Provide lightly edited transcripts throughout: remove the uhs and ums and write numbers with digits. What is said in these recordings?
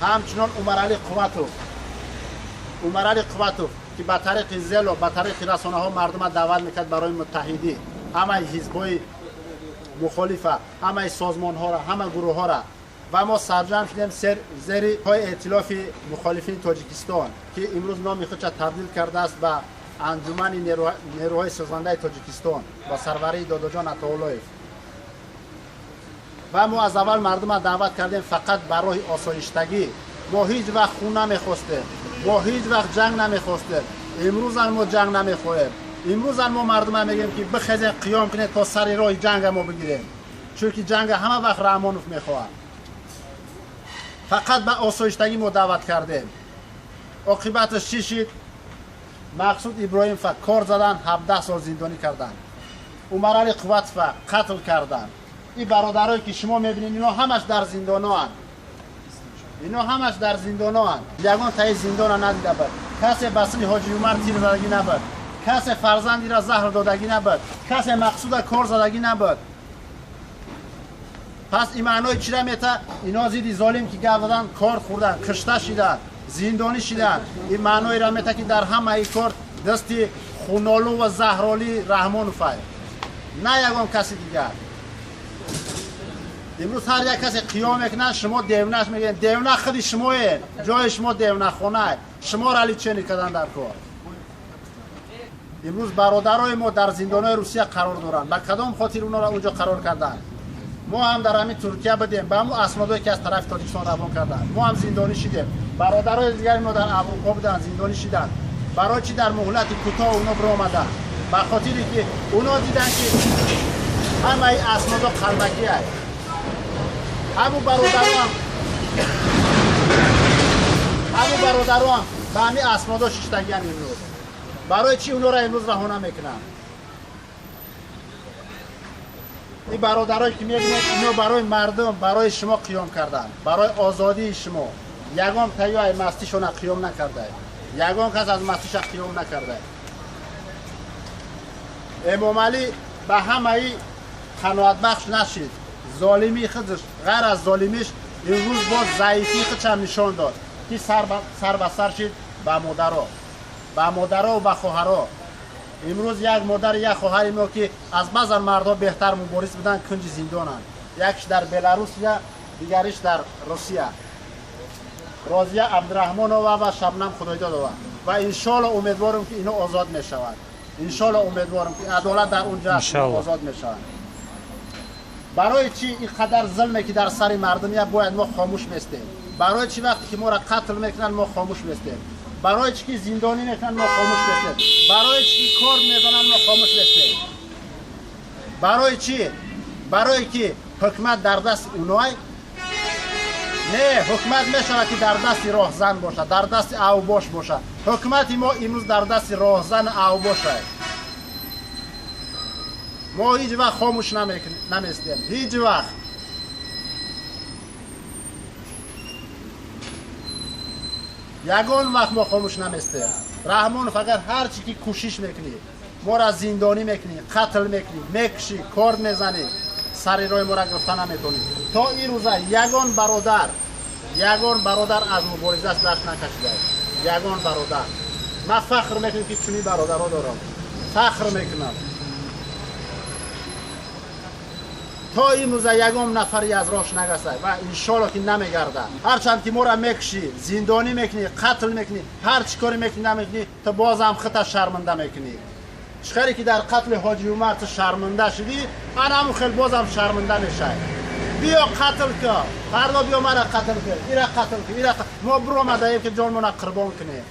Ҳамчунон Умаралӣ Қувватов, Умаралӣ Қувватов, ки ба тариқи Зело, ба тариқи расонаҳо мардума даъват мекард барои муттаҳидӣ, ҳамаи ҳизбҳои мухолифа, ҳамаи созмонҳоро, ҳама гурӯҳҳоро. Ва мо сарҷамъ шудем зери пои эътилофи мухолифини Тоҷикистон, ки имрӯз номи худша табдил кардааст ба Анҷумани нерӯҳои созандаи Тоҷикистон бо сарварии Додоҷон Атоуллоев. Ва мо аз аввал мардума даъват кардем фақат ба роҳи осоиштагӣ. Мо ҳеҷ вақт хун намехостем, мо ҳеҷ вақт ҷанг намехостем. Имрӯзам мо ҷанг намехоҳем. Имрӯзам мо мардума мегӯем, ки бихезем, қиём кунед, то сари роҳи ҷанга мо бигирем, чунки ҷанга ҳама вақт Раҳмонов мехоҳад. Фақат ба осоиштагӣ мо даъват кардем. Оқибаташ чӣ шид? Мақсуд Иброҳимова кор задан, 17 сол зиндонӣ карданд. Умаралӣ Қувватова қатл карданд. Ин бародарое ки шумо мебинед, ино ҳамаш дар зиндоноанд, ино ҳамаш дар зиндоноанд. Ягон таи зиндона надида буд. Касе ба сини Ҳоҷи Умар тир задагӣ набуд, касе фарзандира заҳр додагӣ набуд, касе Мақсуда кор задагӣ набуд. Пас ин маънои чира мета? Ино зидди золим ки гап задан, кор хӯрдан, кишта шидан, зиндонӣ шидан. Ин маъноеро мета, ки дар ҳамаи кор дасти хунолу ва заҳролии Раҳмоновай, на ягон каси дигар. Имрӯз ҳар як касе қиём мекунад, шумо девнаш мегӯед. Девна худи шумоед, ҷои шумо девнахонае, шуморо лечение кардан дар кор. Имрӯз бародарои мо дар зиндонҳои Русия қарор доранд. Ба кадом хотир онҳоро унҷо қарор карданд? Мо ҳам дар ҳамин Туркия будем, ба ҳамун аснодое ки аз тарафи Тоҷикистон равон карданд, мо ҳам зиндонӣ шидем. Бародарои дигари мо дар Аврупо буданд, зиндонӣ шиданд. Барои чӣ дар муҳлати кӯтоҳ оно биромаданд? Ба хотире ки оно диданд, ки ҳамаи аснодо қалбакиай. Ҳамун бародароам ба ҳамин аснодо шиштагиан. Имрӯз барои чӣ онҳоро имрӯз раҳо намекунанд? Ин бародарое ки мебинед, ино барои мардум, барои шумо қиём карданд, барои озодии шумо. Ягон таёи мастишона қиём накарда, ягон кас аз мастиша қиём накарда. Эмомалӣ ба ҳамаи қаноатбахш нашид. Золимии худаш, ғайр аз золимиш, имрӯз боз заифии худшам нишон дод, ки сар ба сар шид ба модаро, ба модаро ба хоҳаро. Имрӯз як модари, як хоҳари мо, ки аз баъзан мардҳо беҳтар мубориз буданд, кунҷи зиндонанд. Якиш дар Беларусия, дигариш дар Русия, Розия Абдураҳмонова ва Шабнам Худойдодова. Ва иншоалло умедворем, ки ино озод мешавад. Иншоалло умедворем, ки адолат дар унҷа озод мешавад. Барои чӣ ин қадар зулме, ки дар сари мардумия, бояд мо хомӯш местем? Барои чӣ вақте ки моро қатл мекунанд, мо хомӯш местем? Барои чӣ ки зиндонӣ мекунанд, мо хомӯш местем? Барои чӣ ки кор мезананд, мо хомӯш местем? Барои чӣ? Барое ки ҳукмат дар дасти уной? Не, ҳукмат мешавад, ки дар дасти роҳзан бошад, дар дасти авбош бошад. Ҳукмати мо имрӯз дар дасти роҳзан авбошад. Мо ҳеҷ вақт хомӯш наместем, ҳеҷ вақт. Ягон вақт мо хомӯш наместем. Раҳмонов, агар ҳар чӣ ки кӯшиш мекунӣ, моро зиндонӣ мекунӣ, қатл мекунӣ, мекушӣ, корд мезанӣ, сари роҳи моро гирифта наметонӣ. То ин рӯза ягон бародар, ягон бародар аз мубориза даст накашидааст, ягон бародар. Ман фахр мекунам, ки чунин бародаро дорам, фахр мекунам. То имрӯза ягон нафари аз роҳш нагасад ва иншоалло ки намегардад. Ҳарчанд ки моро мекушӣ, зиндонӣ мекунӣ, қатл мекунӣ, ҳар чӣ коре мекунӣ, намекунӣ, то бозам худта шарманда мекунӣ. Чӣ харе ки дар қатли Ҳоҷи Умар ту шарманда шудӣ, ана ҳамун хел бозам шарманда мешавӣ. Биё, қатл кун, фардо биё, мара қатл кун, ира қатл кун, ира. Мо биромадаем, ки ҷонмона қурбон кунем.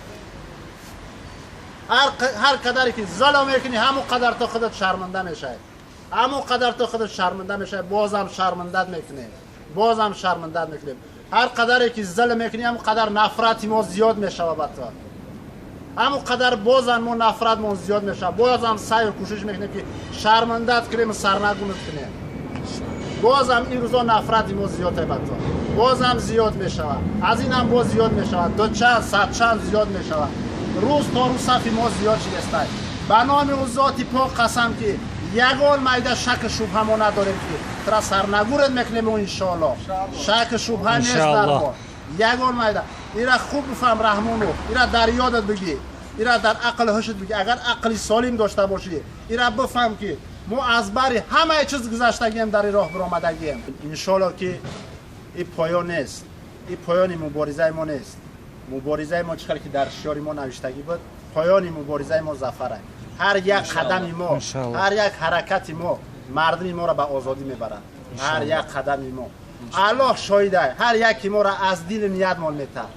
Ҳар қадаре ки зулм мекунӣ, ҳамон қадар то худат шарманда мешавӣ, ҳамон қадар то худат шарманда мешавӣ. Бозам шармандат мекунем, бозам шармандат мекунем. Ҳар қадаре ки зулм мекунӣ, ҳамон қадар нафрати мо зиёд мешава ба ту, ҳамон қадар бозам мо нафратмон зиёд мешавад. Бозам саъю кӯшиш мекунем, ки шармандат кунем, сарнагунат кунем. Бозам ин рӯзо нафрати мо зиёд ба ту, бозам зиёд мешавад, аз ин ҳам боз зиёд мешавад, дучанд, садчанд зиёд мешавад. Рӯз то рӯз сафи мо зиёд шидестай. Ба номи ӯ зоти пок қасам, ки ягон майда шаку шубҳа мо надорем, ки тура сарнагурет мекунем. Иншоалло, шаку шубҳа нест дар мо. Ягон майда. Ира хуб бифаҳм Раҳмонов, ира дар ёдат бигир, ира дар ақли ҳушат бигир. Агар ақли солим дошта бошӣ, ира бифаҳм ки мо аз бари ҳамаи чиз гузаштагием, дар ин роҳ биромадагием. Иншоалло ки ин поён нест, ин поёни муборизаи мо нест. Муборизаи мо чӣ хел ки дар шиёри мо навиштагӣ буд, поёни муборизаи мо зафар аст. Ҳар як қадами мо, ҳар як ҳаракати мо мардуми моро ба озодӣ мебарад. Ҳар як қадами мо. Аллоҳ шоҳид аст, ҳар яки моро аз дили ниятмон метаҳад.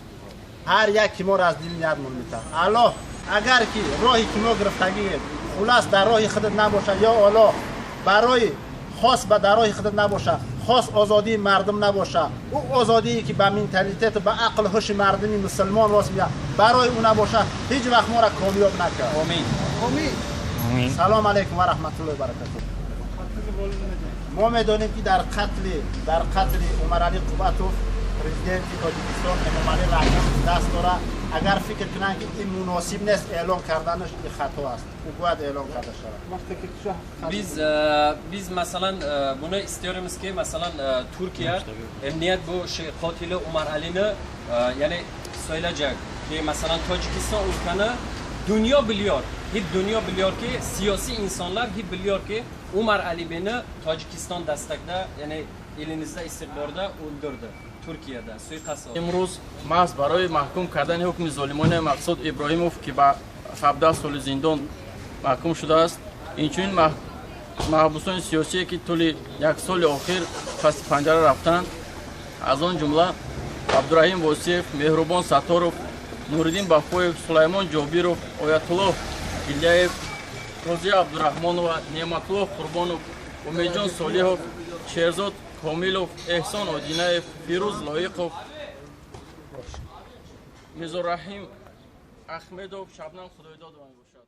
Ҳар яки моро аз дили ниятмон метаҳад. Аллоҳ агар ки роҳе ки мо гирифтагием хулас дар роҳи худат набошад, ё Аллоҳ барои хос ба дар роҳи худат набошад, хос озодии мардум набошад, ӯ озодие ки ба менталитету ба ақлу ҳуши мардуми мусулмон рост меяд, барои ӯ набошад, ҳеҷ вақт моро комёб накард. Омин. Омин. Салом алайкум ва раҳматуллоҳи баракатуҳ. Мо медонем ки дар қатли Умаралӣ Қувватов президенти Тоҷикистон Эмомалӣ Раҳмон даст дорад. Агар фикр кунанд ки ин муносиб нест эълон карданаш, ин хато аст. Ӯ бояд эълон карда шавад. Biz mesela bunu istiyoruz ki mesela Türkiye emniyet bu şey katili Umar Ali'ni yani söyleyecek ki mesela Tacikistan ülkeni dünya biliyor. Hep dünya biliyor ki siyasi insanlar hep biliyor ki Umar Ali beni Tacikistan destekle yani elinizde istihbarda öldürdü. Türkiye'de suikast. Имрӯз маҳз барои маҳкум кардани ҳукми золимонаи Мақсуд Иброҳимов, ки ба 17 соли зиндон маҳкум шудааст, инчунин маҳбусони сиёсие, ки тӯли як соли охир паси панҷара рафтанд, аз он ҷумла Абдураҳим Восиев, Меҳрубон Сатторов, Нуриддин Бафоев, Сулаймон Ҷобиров, Оятуллоҳ Гилляев, Розия Абдураҳмонова, Неъматуллоҳ Қурбонов, Умедҷон Солиҳов, Шерзод Комилов, Эҳсон Одинаев, Фирӯз Лоиқов, Мирзораҳим Ахмедов, Шабнам Худойдодова мебошад.